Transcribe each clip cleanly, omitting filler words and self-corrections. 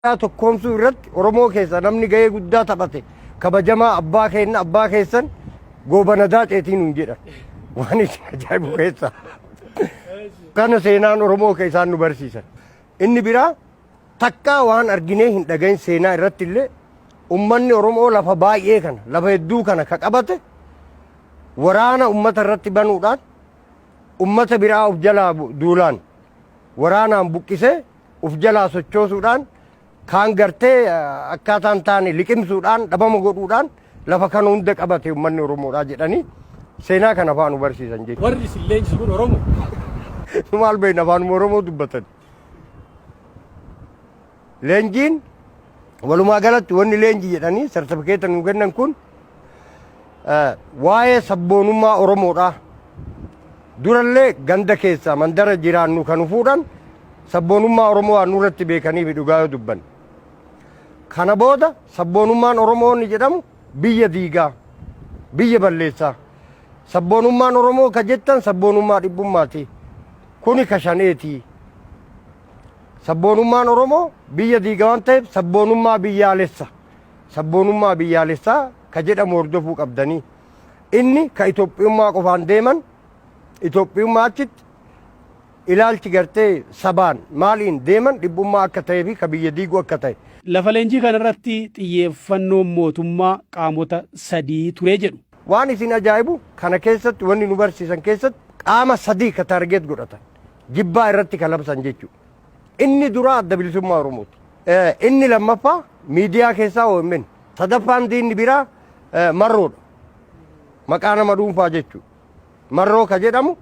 Tokkoomsuu irratti Oromoo keessa namni gahee guddaa taphate kabajamaa abbaa keenya, abbaa keessan Goobana Daaceetii nuun jedhan. Waan isin ajaa'ibu keessa. Kana seenaan Oromoo keessaan nu barsiisan. Inni biraa, takkaa waan arginee hin dhagahin seenaa irratti illee, ummanni Oromoo lafa baay'ee kana, lafa hedduu kana ka qabate waraana ummata irratti banuudhaan, ummata biraa of jalaa duulaan waraanaan buqqisee uf jalaa sochoosuudhaan, kaan gartee akkaataan taane liqimsuudhaan, dhabama godhuudhaan lafa kana hunda qabate ummanni Oromoodhaa jedhanii seenaa kana afaan nu barsiisan jechuudha. Warri isin leenjisu kun Oromoo? Maal beekna, afaanuma Oromoo dubbatan. Leenjiin walumaa galatti wanni leenjii jedhanii sartifikeeta nu kennan kun waa'ee sabboonummaa Oromoodha. Durallee ganda keessa mandara jiraannu kan fuudhan sabboonummaa Oromoo waan nurratti beekanii fi dhugaa yoo dubban. Kana booda sabboonummaan Oromoo inni jedhamu biyya diigaa, biyya balleessaa. Sabboonummaan Oromoo ka jettan sabboonummaa dhibbummaati. Kuni ka shaneeti. Sabboonummaan Oromoo biyya diiga waan ta'eef sabboonummaa biyyaalessa. Sabboonummaa biyyaalessaa ka jedhamu hordofuu qabdanii. Inni ka Itoophiyummaa qofaan deeman, Itoophiyummaa achitti ilaalchi gartee sabaan maaliin deeman dhibbummaa akka ta'ee fi ka biyya diigu akka ta'e. Lafa leenjii kanarratti xiyyeeffannoon mootummaa qaamota sadii ture jedhu. Waan isin ajaa'ibu, kana keessatti wanni nu barsiisan keessatti qaama sadii ka target godhatan. Jibbaa irratti ka labsan jechuudha. Inni duraa Adda Bilisummaa Oromooti. Inni lammaffaa miidiyaa keessaa OMN. Sadaffaan diinni biraa Marroodha. Maqaa nama dhuunfaa jechuudha. Marroo ka jedhamu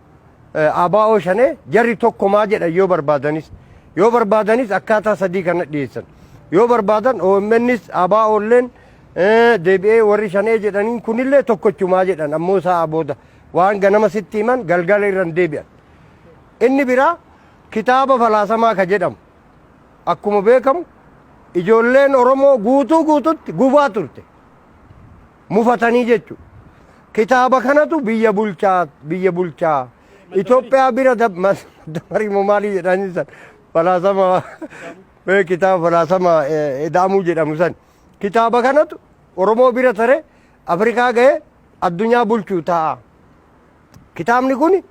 ABO shanee jarri tokkomaa jedhan yoo barbaadanis. Yoo barbaadanis akkaataa sadii kana dhiyeessan. Yoo barbaadan OMNs ABOlleen deebi'ee warri shanee jedhaniin kunillee tokkochumaa jedhan, ammoo sa'a booda waan ganama sitti himan galgala irra hin deebi'an. Inni biraa kitaaba falaasamaa ka jedhamu, akkuma beekamu ijoolleen Oromoo guutuu guututti gubaa turte. Mufatanii jechuudha. Kitaaba kanatu biyya bulchaa, biyya bulchaa. Itoophiyaa bira dabarii moo maalii jedhanii san falaasama, kitaaba falaasama ida'amuu jedhamu san. Kitaaba kanatu Oromoo bira tare Afrikaa ga'ee addunyaa bulchuu ta'a. Kitaabni kun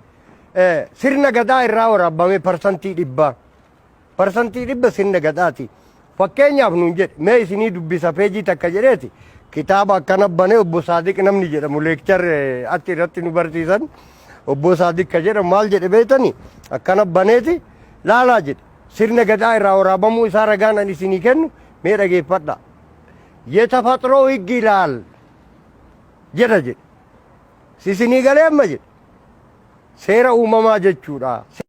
sirna gadaa irraa waraabame 100%. 100% sirna gadaati. Fakkeenyaaf nuun jedhe, mee isinii dubbisa peejii takka jedheeti. Kitaaba akkana banee, obbo Saadiq namni jedhamu lecturer achi irratti nu barsiisan, obbo Saadiq ka jedhamu maal jedhe beektani? Akkana baneeti laalaa jedhe. Sirna gadaa irraa waraabamuu isaa ragaan ani isinii kennu mee dhageeffadha. የተፈጥሮ ሕግ ይላል jedha jedhe. Sisinii galee amma jedhe. Seera uumamaa jechuudha.